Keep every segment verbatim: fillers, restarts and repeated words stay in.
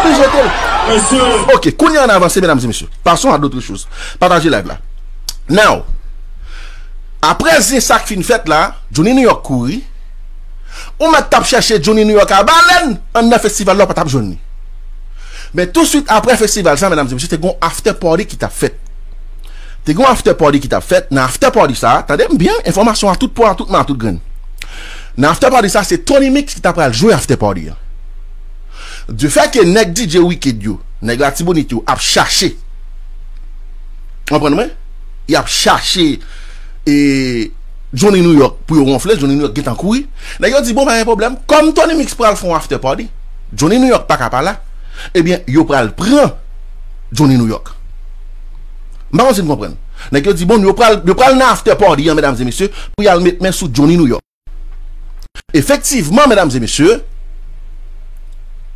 Li jete l. Ok, kounye a ann avanse, medam e mesye. Passons à d'autres choses. Pataje live la. Now, apre zen sa k fin fèt la, Johnny New York kouri. Ou mèt t ap chèche Johnny New York a balèn anndan festival la, ou pa t ap jwenn li. Men touswit apre festival sa, medam e mesye, te gon after party ki t ap fèt. Te gon after party ki t ap fèt. Nan after party sa, tande m byen, enfòmasyon a tout pwa, a tout ma, a tout grenn. Nan after party sa, se Tony Mix ki ta pral jwe after party an. De fè ke nèg D J Wicked yo, nèg Latibonit yo ap chache, konprann mwen? Y ap chache e, Johnny New York pou yo wonfle, Johnny New York gentan kouri. Nèg yo di, bon, pa gen pwoblèm. Kòm Tony Mix pral fè yon after party, Johnny New York pa ka pa la, ebyen, yo pral pran Johnny New York. M pa konn si n konprann. Nèg yo di, bon, yo pral, yo pral nan after party an, medam e mesye, pou y al met men sou Johnny New York. Efektivman, medam e mesye,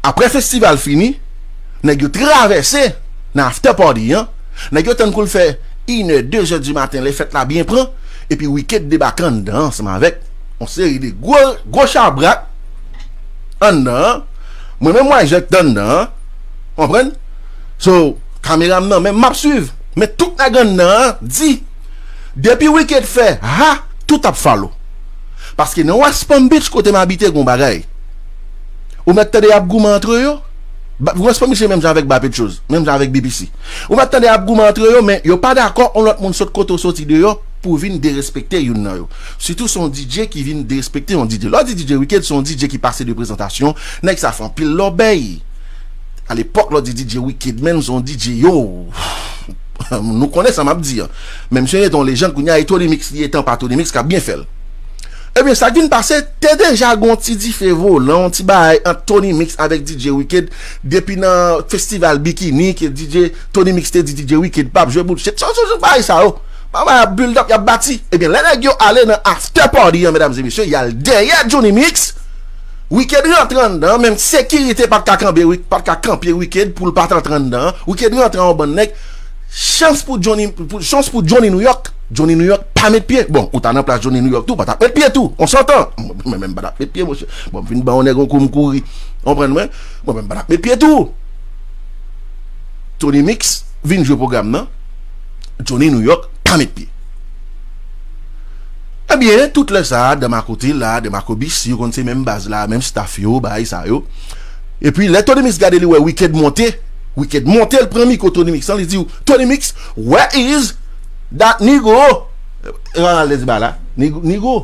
apre festival fini, nèg yo travèse nan after party an, nèg yo tann kou l fè inè, dezè di maten, lè fèt la byen pran, epi Wicked debake anndan an ansanm avèk yon seri de gwo, gwo chabrak anndan an. Mwen menm, mwen jèt anndan an, konprann? So, kamera m nan men m ap swiv. Men tout nèg anndan an di, depi Wicked fè ha, tout ap follow. Paske nan West Palm Beach, kote m abite, gon bagay. Ou mèt tande y ap goumen antre yo. Ba- West Palm Beach se menm jan avèk Bapetchos, menm jan avèk B P C. Ou mèt tande y ap goumen antre yo, men yo pa dakò yon lòt moun sot kote w soti deyò pou vin derespekte youn nan yo. Sitou se yon D J ki vin derespekte yon D J. Lè w di D J Wicked, se yon D J ki pase de prezantasyon, nèg sa fè anpil lòbèy. Alepòk, lè w di D J Wicked, menm se yon D J, yo, nou konnen sa m ap di an. Men misye rete yon lejann, kounye a e Tony Mix li ye, tan pa Tony Mix k ap byen fè l. Ebyen, sa k vin pase, te deja gon ti dife volan, yon ti bagay ant Tony Mix avèk D J Wicked, depi nan festival Bikini, ke D J Tony Mix te di D J Wicked p ap jwe, bullshit, sa, sa, sa, bagay sa yo. Bagay ap build up, y ap bati. Ebyen, lè nèg yo ale nan after party an, medam e mesye, y al dèyè Johnny Mix. Wicked rantre anndan, menm sekirite pa t ka kanpe Wick-, pa t ka kanpe Wicked pou l pa t antre anndan. Wicked rantre an yon bann nèg. Chans pou Johnny, pou, chans pou Johnny New York. Johnny New York pa met pye. Bon, ou ta nan plas Johnny New York tou, pa t ap met pye tou. On s'entend. Mwen menm pa t ap met pye, monchè. Bon, m vin ban yon nèg yon kou, m kouri. Konprann mwen? Mwen menm pa t ap met pye tou. Tony Mix vin jwe pwogram nan. Johnny New York pa met pye. Ebyen, tout lè sa a, Dam a kote la, Dam a Kobis, yo konn se menm baz la, menm staff yo, bagay sa yo. Epi, lè Tony Mix gade, li wè Wicked monte, Wicked monte, l pran mikwo Tony Mix lan, li di, Tony Mix, where is that negro? E pa mal de di ba la. Negro, negro.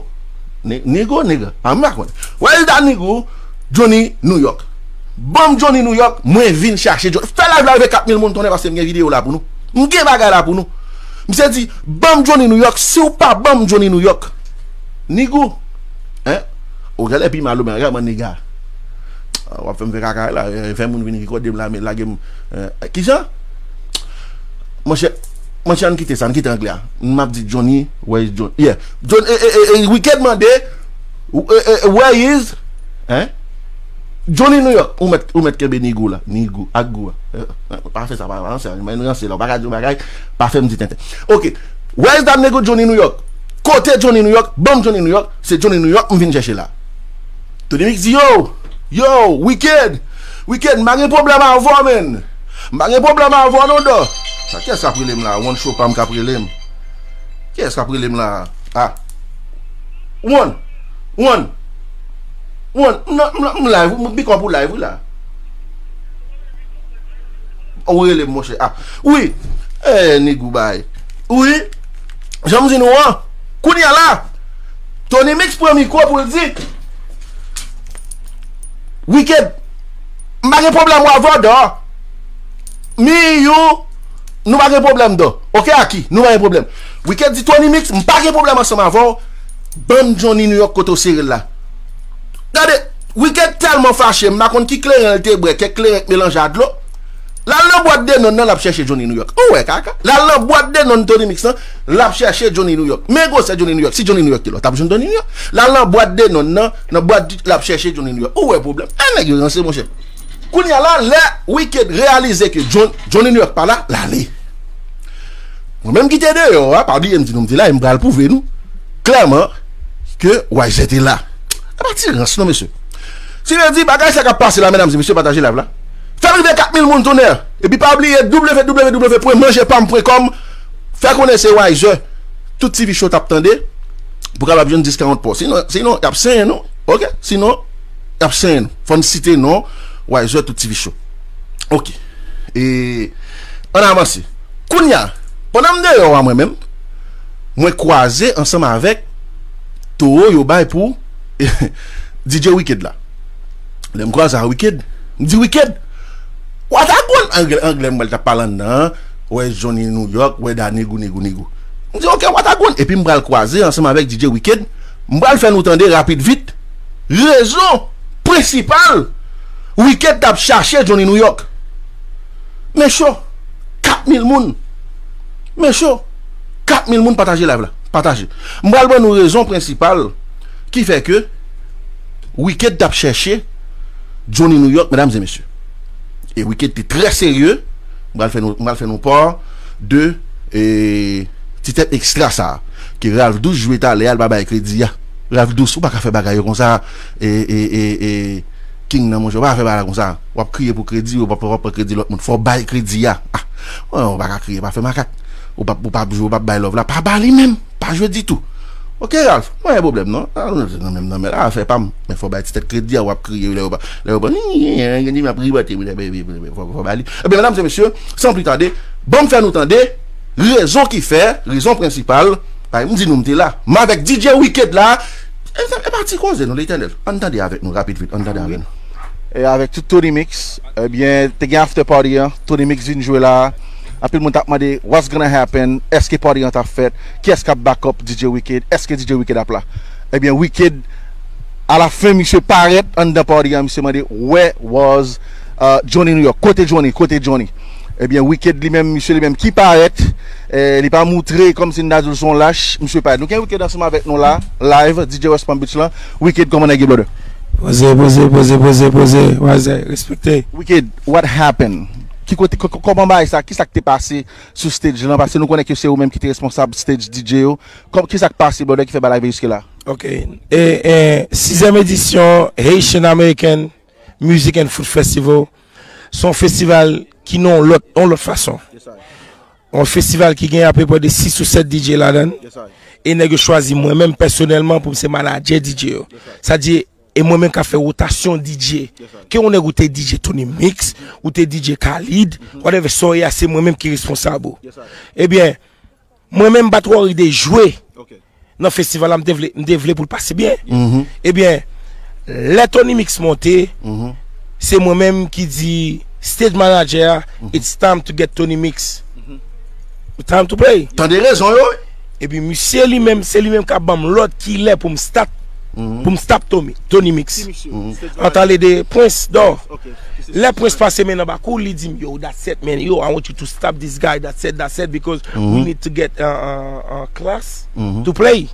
Ne- Negro, nigga. A m pa konn. Where is that negro? Johnny New York. Ban m Johnny New York, mwen vin chache Johnny. Fè live la rive kat mil moun tounen, paske m gen videyo la pou nou. M gen bagay la pou nou. Misye di, ban m Johnny New York, si w pa ban m Johnny New York, nigga. Hein? Ou genlè pi mal ou menm, gade mwen nigga. Ah, w ap fè m fè kaka la, eh, fè moun vin rekòde m la, men lage m. Eh, kijan? Monchè, monchè, ann kite sa, ann kite anglè a. M ap di Johnny, where is Johnny? Yeah. John, eh, eh, eh, eh, Wicked mande, eh, eh, where is, hein? Johnny New York. Ou mèt, ou mèt kenbe nigga w la. Nigga, ak gou a. Eh, eh, pa fè sa, pa ranse, men ranse la. Ou pa ka di yon bagay, pa fè m di tenten. Ok. Where is that nigga Johnny New York? Kote Johnny New York? Ban m Johnny New York. Se Johnny New York m vin chèche la. Tony Mix di, yo, yo, Wicked, Wicked, m pa gen pwoblèm avè w, menn. M pa gen pwoblèm avè w, non, dò. Sa, kiyès k ap rele m la? One Show pa m k ap rele m. Kiyès k ap rele m la? Ah. One, One, One, m nan, m nan, m live, m big up ou live, wi, la. Ou rele m, monchè. Ah, wi. Eh, nigga, bay. Wi. Jan m di nou an. Kounye a la, Tony Mix pran mikwo pou l di, Wicked, m pa gen pwoblèm avè w, dò. Mi, you, nou pa gen pwoblèm, dò. Ok, Aki, nou pa gen pwoblèm. Wicked di, Tony Mix, m pa gen pwoblèm ansanm avè w. Ban m Johnny New York kote w sere l la. Gade, Wicked tèlman fache, m pa konn ki kleren l te bwè, kèk kleren k melanje a dlo. L al nan bwat de nonn nan, l ap chèche Johnny New York. Ou wè, kaka. L al nan bwat de nonn Tony Mix lan, l ap chèche Johnny New York. Men gwosè Johnny New York. Si Johnny New York te la, w t ap jwenn Johnny New York. L al nan bwat de nonn nan, nan bwat di, l ap chèche Johnny New York. Ou wè pwoblèm. E nèg yo ranse, monchè. Kounye a la, lè Wicked reyalize ke John, Johnny New York pa la, l ale. Mwen menm ki te deyò a, pa bliye m di nou, m te la, e m pral pwouve nou klèman ke Wayzè te la. E pa ti rans non, mesye. Sa vle di, bagay sa k ap pase la, medam e mesye, pataje live la. Fè l rive kat mil moun, tonnè. Epi pa bliye w w w pwen manje pa m pwen kòm. Fè konnen se Wiser tout T V show t ap tande pou kapab jwenn diskawon pou w. Sinon, sinon, y ap senyen nou. Oke? Sinon, y ap senyen nou. Fò n site non Wiser tout T V show. Oke. E, ann avanse. Kounye a, pandan m deyò a mwen menm, mwen kwaze ansanm avèk towo yo bay pou D J Wicked la. Lè m kwaze a Wicked, m di, "Wicked, what a gwon?" Anglè, anglè m wè l t ap pale anndan an. Wè Johnny New York, wè da nigou, nigou, nigou. M di, "Oke, what a gwon?" Epi m pral kwaze ansanm avèk D J Wicked. M pral fè nou tande rapid vit rezon prensipal Wicked t ap chache Johnny New York. Men cho, kat mil moun. Men cho, kat mil moun pataje live la. Pataje. M pral ban nou rezon prensipal ki fè ke Wicked t ap chèche Johnny New York, medam e mesye. E Wicked te trè serye. M pral fè nou, m pral fè nou pa de, e, ti tèt ekstra sa a ke Ralph Douce jwe talè a, l pa bay kredi a. Ralph Douce, ou pa ka fè bagay yo konsa. E, e, e, e, King nan, monchè, ou pa ka fè bagay la konsa. W ap kriye pou kredi, ou p ap, w ap pran kredi lòt moun. Fò w bay kredi a. Ah, ou pa ka kriye, pa fè makak. Ou p ap, ou p ap jwe, ou p ap bay love la. Pa ba li menm. Pa jwe ditou. Oke, Ralph, mwen gen pwoblèm non. Ah, nou nan menm nan men la, afè pa m. Men fò w bay ti tèt kredi a, w ap kriye lè yo pa, lè yo pa, m ap ripote, fò, fò bay li. Ebyen, medam e mesye, san pli tade, ban m fè nou tande rezon ki fè, rezon prensipal, bay, m di nou m te la. M avèk D J Wicked la, e, e pa ti koze non, Letènèl. Ann tande avèk nou, rapid vit, ann tande avèk nou. E avèk tout Tony Mix, ebyen, te gen after party an, Tony Mix vin jwe la. Anpil moun t ap mande, "What's gonna happen? Èske party an t ap fèt? Kiyès k ap back up D J Wicked? Èske D J Wicked ap la?" Ebyen, Wicked, alafen, misye parèt anndan party an, misye mande, "Where was, uh, Johnny New York? Kote Johnny? Kote Johnny?" Ebyen, Wicked li menm, misye li menm ki parèt, eh, li pa moutre kòmsi n ta di l se yon lach, misye parèt. Nou gen Wicked ansanm avèk nou la, live, D J West Palm Beach lan. Wicked, kòman nèg yo, brother? Poze, poze, poze, poze, poze. Wazè, respekte. Wicked, what happened? Ki kote, kò-, kò-, kòman bagay sa? Ki sa k te pase sou stage lan? Paske nou konnen ke se ou menm ki te responsab stage D J yo. Kò-, ki sa k pase, brother, ki fè bagay la rive jiske la? Ok. E, e, sizyèm edisyon Haitian American Music and Food Festival. Se yon festival ki nan yon lòt, yon lòt fason. Yon festival ki gen apeprè de sis ou sèt D J ladan l. E nèg yo chwazi mwen menm pèsonèlman pou m se manadjè D J yo. Sa di, e mwen menm k ap fè wotasyon D J. Ke yon nèg ou te D J Tony Mix, ou te D J Khalid, whatever sa w ye a, se mwen menm ki responsab ou. Ebyen, mwen menm m pa t worry de jwe nan festival la, m te vle, m te vle pou l pase byen. Ebyen, lè Tony Mix monte, se mwen menm ki di stage manager a, "It's time to get Tony Mix. Time to play." Tande rezon yo. Epi misye li menm, se li menm k ap ban m lòd ki lè pou m start, pou m stop Tony, Tony Mix. An pale de Prince Dò. Lè Prince pase men nan bakou, li di m, "Yo, that's it, man. Yo, I want you to stop this guy. That's it, that's it, because we need to get, uh, uh, uh, class to play."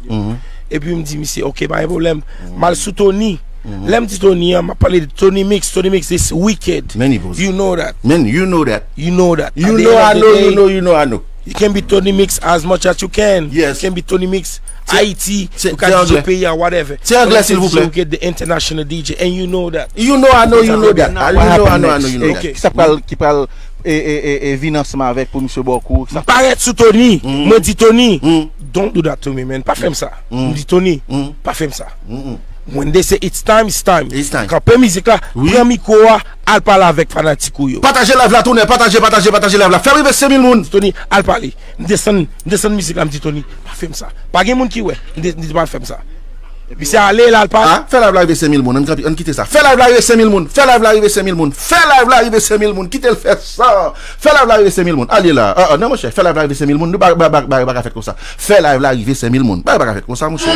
Epi m di misye, "Ok, pa gen pwoblèm." M al sou Tony. Lè m di Tony an, m ap pale de Tony Mix. Tony Mix is wicked. You know that. Man, you know that. You know that. You know I know, you know, you know I know. You can be Tony Mix as much as you can. Yes. You can be Tony Mix Haiti, ou ka D J peyi a, whatever. Se anglè, silvouplè. You get the international D J, and you know that. You know I know, you know that. You know I know, I know, you know that. Ki sa pral, ki pral, e, e, e, e, vin ansanm avèk pou misye bò kou? M parèt sou Tony, mwen di, "Tony, don't do that to me, man. Pa fè m sa." M di, "Tony, pa fè m sa." When they say it's time, it's time. It's time. Kanpe mizik la, pran mikwo a, al pale avèk fanatik ou yo. Pataje live la, tonnè, pataje, pataje, pataje live la. Fè l rive senk mil moun. Tony, al pale. M desann, m desann mizik la, m di, "Tony, pa fè m sa." Pa gen moun ki wè. M di, m di, "Pa fè m sa." Misye ale, l al pale. Ah, fè live la rive senk mil moun. Ann kanpe, ann kite sa. Fè live la rive senk mil moun. Fè live la rive senk mil moun. Fè live la rive senk mil moun. Kite l fè sa. Fè live la rive senk mil moun. Ale la. Ah, ah, non, monchè. Fè live la rive senk mil moun. Nou ba, ba, ba, ba, ba ka fèt konsa. Fè live la rive senk mil moun. Bagay pa ka fèt konsa, monchè.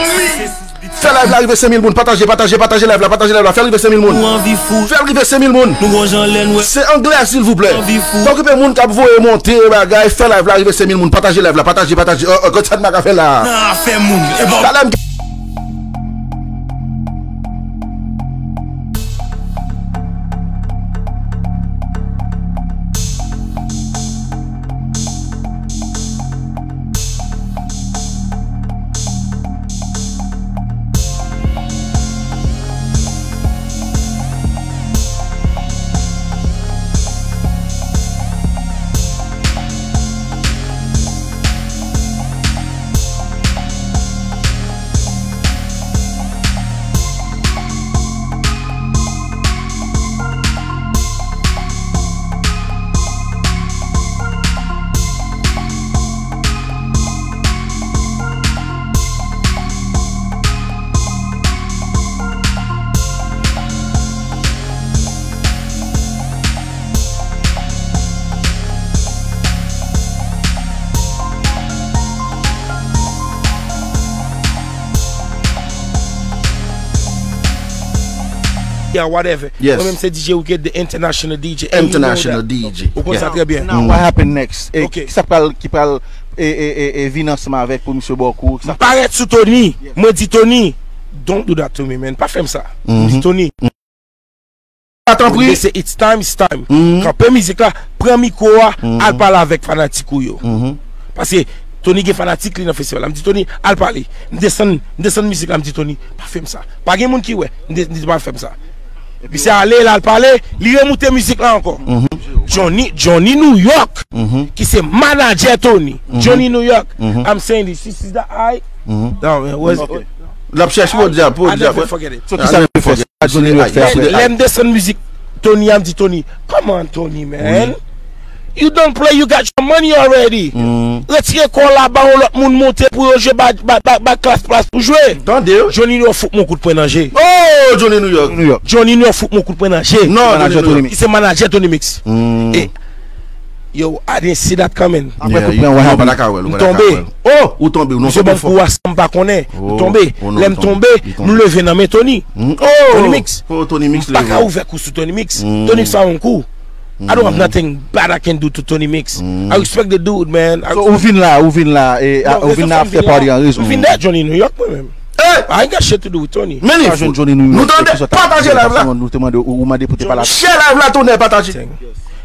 Fè live la rive senk mil moun. Pataje, pataje, pataje live la, pataje live la. Fè l rive senk mil moun. Fè l rive senk mil moun. Se anglè, silvouplè. Pa okipe moun k ap voye monte bagay. Fè live la rive senk mil moun. Pataje live la, pataje, pataje. Oh, oh, gad sa n pa ka fè la. Talè m Yeah, whatever. Yes. Mwen menm se D J Wicked, the international D J. And you know that. International D J. Ou konn sa trè byen. Now, what happened next? E, ok, kisa pral, ki pral, e, e, e, e vin ansanm avèk pou misye ba w kou? Kisa? M parèt sou Tony. Yes. Mwen di Tony, don't do that to me, man. Pa fè m sa. M di Tony, tanpri. Mwen se it's time, it's time. Kanpe mizik la, pran mikwo a, al pale avèk fanatik ou yo. Paske Tony gen fanatik li nan festival la. M di Tony, al pale. M desann, m desann mizik la, m di Tony, pa fè m sa. Pa gen moun ki wè. M di, m di pa fè m sa. Misye ale, l al pale, li remoute mizik la ankò. Johnny, Johnny New York, ki se manadjè Tony. Johnny New York, I'm saying this, this is the I. Non, man, was it? L ap chèche pou di ap, pou di ap. Forget it. So, kisa l fè? Sa Johnny New York fè apre? Lè m desann mizik Tony a, m di Tony, come on, Tony, man. You don't play, you got your money already. Retire kò w la, ba yon lòt moun monte pou yo jwe, ba, ba, ba, ba Klass plas pou jwe. Tande. Johnny New York fout mwen kout pwen nan je. Oh, Johnny New York. New York. Johnny New York fout mwen kout pwen nan je. Non, Johnny New York. Ki se manadjè Tony Mix. E, yo, I didn't see that coming. Apre kout pwen, what happened? M tonbe. Oh, ou tonbe, ou non. Misye ban m kou a san m pa konnen. M tonbe. Lè m tonbe, m leve nan men Tony. Tony Mix. Oh, Tony Mix leve. M pa ka ouvè kou sou Tony Mix. Tony Mix pa ban m kou. I don't have nothing bad I can do to Tony Mix. I respect the dude, man. So, ou vin la, ou vin la, e, ou vin la after party an rezon. M vin dèyè Johnny New York, mwen menm. I ain't got shit to do with Tony. Men li fout. Nou tande, pataje live la. Nou te mande, ou, ou mande pou te pale. Share live la, tounen pataje.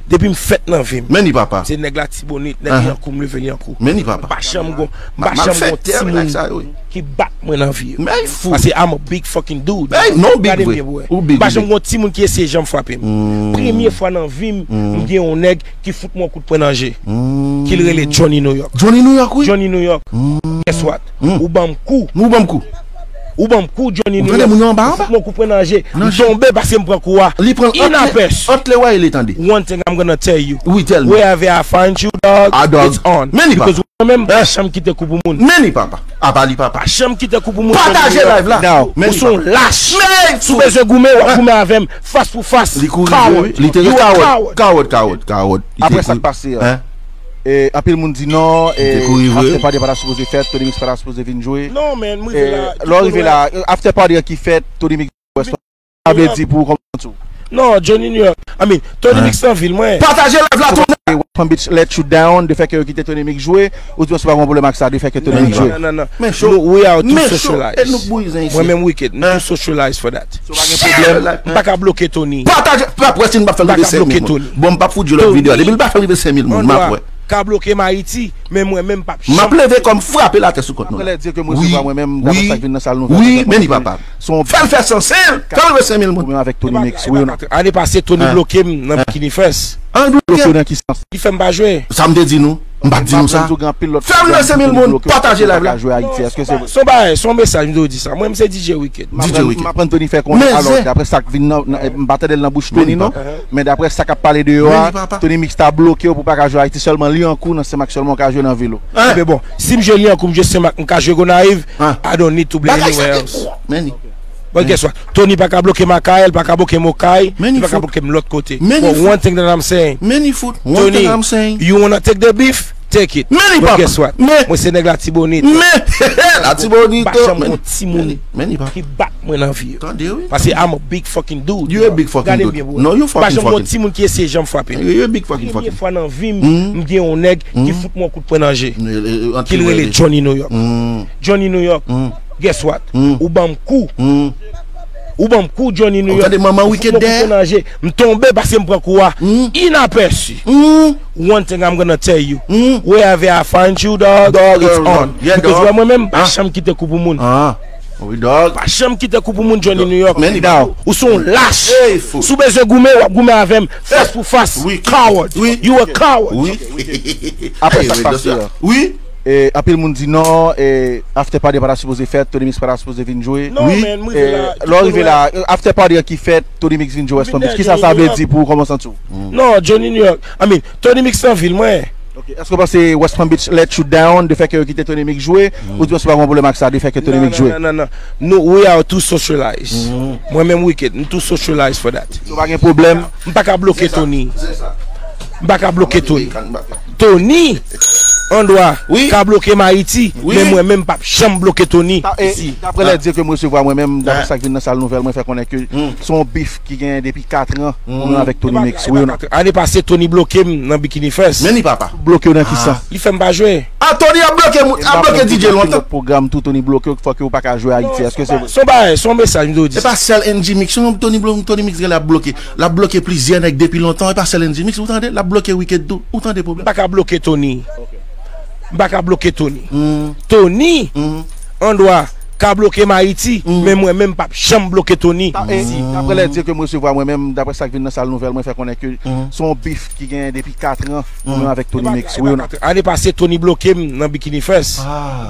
Depi m fèt nan vi m. Men li papa. Se nèg Latibonit, nèg Lyankou, m leve Lyankou. Men li papa. M pa janm gon, m pa janm gon timoun ki bat mwen nan vi yo. Men li fou. Paske I'm a big fucking dude. Hey, non, big vre. Ou big. M pa janm gon timoun ki eseye janm frape m. Premye fwa nan vi m, m gen yon nèg ki fout mwen kout pwen nan je. Ki l rele Johnny New York. Johnny New York, wi. Johnny New York. Guess what? Ou ban m kou. Ou ban m kou. Ou ban m kou, Johnny New York. Ou tande moun yo anba, anba? Ou fout mwen kou pwen nan je. M tonbe paske m pran kou a. Li pran l ant le, ant le wa e li tande. One thing I'm gonna tell you. Wi, tell me. Wherever I find you, dog, it's on. Men li pa. Because mwen menm, m pa janm kite kou pou moun. Men li papa. Apa li papa. Pa janm kite kou pou moun. Pataje live la. Ou se yon lach. Si w bezwen goumen, w ap goumen avè m. Fas pou fas. Li kouri vre, wi. Li te coward. Coward, coward, coward. Apre sa k pase a. E, anpil moun di non, e, after party pa ta sipoze fèt, Tony Mix pa ta sipoze vin jwe. Non, man, m rive la. Lè w rive la, after party an ki fèt, Tony Mix, sa vle di pou ou kòman tou? Non, Johnny New York. I mean, Tony Mix nan vil mwen. Pataje live la, tounen. West Palm Beach let you down, de fè ke yo kite Tony Mix jwe, ou di se pa yon pwoblèm ak sa, de fè ke Tony Mix jwe. Non, non, non, non. We are too socialized. Mwen menm Wicked, m too socialized for that. So, pa gen pwoblèm. M pa ka bloke Tony. Pataje, pa presi, m pa fè l rive senk mil moun. Bon, m pa fout jwe lòt videyo. Depi l pa fè l rive senk mil moun, m ap wè. Ka bloke m Ayiti, men mwen menm p ap janm. M ap leve kò m frape l atè sou kont nou. Apre lè di ke m resevwa mwen menm, daprè sa k vin nan sal nou. Wi, men li papa. Fè l fè san, fè l rive senk mil moun. Pwoblèm avèk Tony Mix, wi ou non? Ane pase, Tony bloke m nan Bikini Fest. An bloke w nan ki sans? Li fè m pa jwe. Sa m te di nou? M pa t di nou sa? Fè m nan senk mil moun, pataje live la. Se yon bagay, se yon mesaj m te di sa. Mwen, m se D J Wicked. D J Wicked. M aprann Tony fè konnen, alò, daprè sa k vin nan, nan, m pa tande l nan bouch Tony, non. Men daprè sa k ap pale deyò a, Tony Mix ta bloke w pou w pa ka jwe Ayiti, sèlman Lyankou nan Senmak sèlman w ka jwe nan vil ou. Enben bon, si m jwe Lyankou, m jwe Senmak, m ka jwe Gonayiv, I don't need to be anywhere else. But guess what? Tony pa ka bloke m Akayè, li pa ka bloke m Okay, li pa ka bloke m lòt kote. But one thing that I'm saying, Tony, you wanna take the beef? Take it. But guess what? Mwen se nèg Latibonit. Latibonit. Pa janm gon timoun ki bat mwen nan vi yo. Paske I'm a big fucking dude. You a big fucking dude. Non, you fucking fucking. Pa janm gon timoun ki eseye janm frape m. You a big fucking fucking. Premye fwa nan vi m, m gen yon nèg ki fout mwen kout pwen nan je. Ki l rele Johnny New York. Johnny New York. Guess what? Ou ban m kou. Ou ban m kou, Johnny New York. Ou tande manman Wicked dèyè? M tonbe paske m pran kou a inapèsi. One thing I'm gonna tell you. Wherever I find you, dog, it's on. Because wè mwen menm, m pa janm kite kou pou moun. Wi, dog. Pa janm kite kou pou moun, Johnny New York. Ou se yon lach. Si w bezwen goumen, w ap goumen avè m. Fas pou fas. Coward. You a coward. Apre sa k pase a. Wi. E, anpil moun di non, e, after party pa ta sipoze fèt, Tony Mix pa ta sipoze vin jwe. Non, men, m rive la. Lè w rive la, after party an ki fèt, Tony Mix vin jwe West Palm Beach. Kisa sa vle di pou ou? Kòman w santi w? Non, Johnny New York. I mean, Tony Mix nan vil mwen. Ok, èske w panse West Palm Beach let you down, de fè ke yo kite Tony Mix jwe? Ou di w panse pa gen pwoblèm ak sa, de fè ke Tony Mix jwe? Non, non, non, non. We are too socialized. Mwen menm Wicked, m too socialized for that. So, pa gen pwoblèm. M pa ka bloke Tony. M pa ka bloke Tony. Tony! Andwa ka bloke m Ayiti, men mwen menm m p ap janm bloke Tony isi. Daprè lè di ke m resevwa mwen menm, daprè sa k vin nan sal nouvèl, mwen fè konnen ke se yon bif ki genyen depi katran ou menm avèk Tony Mix, wi ou non? Ane pase Tony bloke m nan Bikini Fest. Men li papa. Bloke w nan ki sans? Li fè m pa jwe. Ah, Tony ap bloke moun, ap bloke D J lontan. Lòt pwogram tou, Tony bloke w, fò ke w pa ka jwe Ayiti. Èske se vre? Se yon bagay, se yon mesaj m te di. Se pa sèl N G Mix, non, Tony blo-, Tony Mix genlè ap bloke. L ap bloke plizyè nèg depi lontan, e pa sèl N G Mix, ou tande? L ap bloke Wicked tou, ou tande pwoblèm? M pa ka bloke Tony. M pa ka bloke Tony. Tony, andwa ka bloke m Ayiti, men mwen menm m p ap janm bloke Tony isi. Daprè lè di ke m resevwa mwen menm, daprè sa k vin nan sal nouvèl, mwen fè konnen ke se yon bif ki genyen depi katran ou menm avèk Tony Mix, wi ou non? Ane pase Tony bloke m nan Bikini Fest.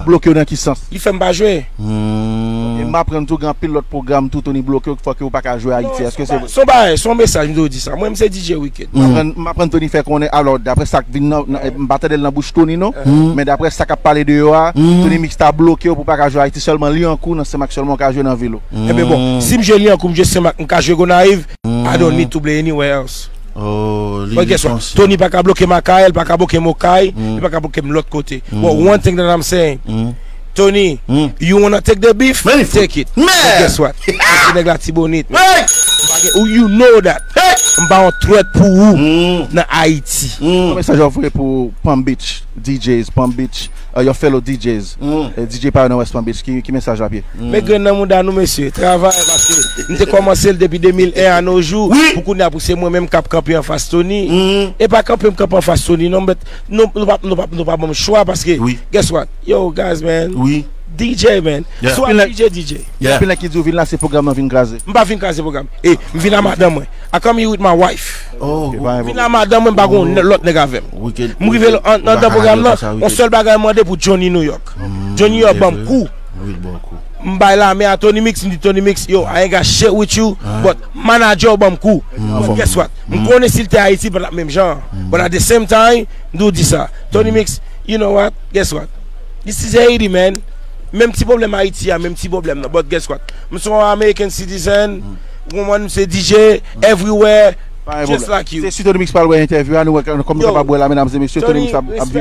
Bloke w nan ki sans? Li fè m pa jwe. E m aprann tou gen anpil lòt pwogram tou, Tony bloke w, fò ke w pa ka jwe Ayiti. Èske se vre? Se yon bagay, se yon mesaj m te di sa. Mwen, m se D J Wicked. M aprann, m aprann Tony fè konnen, alò, daprè sa k vin nan, nan, m pa tande l nan bouch Tony, non. Men daprè sa k ap pale deyò a, Tony Mix ta bloke w pou w pa ka jwe Ayiti, sèlman Lyankou nan Senmak sèlman w ka jwe nan vil ou. Ebyen bon, si m jwe Lyankou, m jwe Senmak, m ka jwe Gonayiv, I don't need to play anywhere else. But guess what? Tony pa ka bloke m Akayè, li pa ka bloke m Okay, li pa ka bloke m lòt kote. But one thing that I'm saying, Tony, you wanna take the beef? Take it. But guess what? Paske nèg Latibonit, man. M pa gen, you know that. M pa yon threat pou ou nan Ayiti. Yon mesaj w ap voye pou Palm Beach D Js, Palm Beach, uh, your fellow D Js, eh, D J pa yo nan West Palm Beach, ki, ki mesaj w ap ye? Men grenn nan mouda nou, mesye. Travay, paske m te kòmanse l depi de mil en a nos jours, pou kounye a pou se mwen menm k ap kanpe anfas Tony. E pa kanpe m kanpe anfas Tony, non, but nou, nou pa, nou pa, nou pa ban m chwa, paske, guess what? Yo, guys, man. D J, man. Swa D J, D J. Gen anpil nèg ki di w vin la, se pwogram nan vin kraze. M pa vin kraze pwogram. E, m vin a madanm mwen. I come here with my wife. M vin a madanm mwen, m pa gon lòt nèg avè m. M rive anndan pwogram nan, yon sèl bagay m mande pou Johnny New York. Johnny New York ban m kou. M bay lamen a Tony Mix, m di Tony Mix, yo, I ain't got shit with you, but manager w ban m kou. But guess what? M konnen si l te Ayiti, pa t ap menm jan. But at the same time, m di w di sa. Tony Mix, you know what? Guess what? This is Haiti, man. Menm ti pwoblèm Ayiti a, menm ti pwoblèm nan. But guess what? M se yon American citizen, ou konprann, m se D J, everywhere, just like you. Se si Tony Mix pral wè entèvyou a, nou wè kòm nou kapab wè la, medam e mesye, Tony Mix ap, ap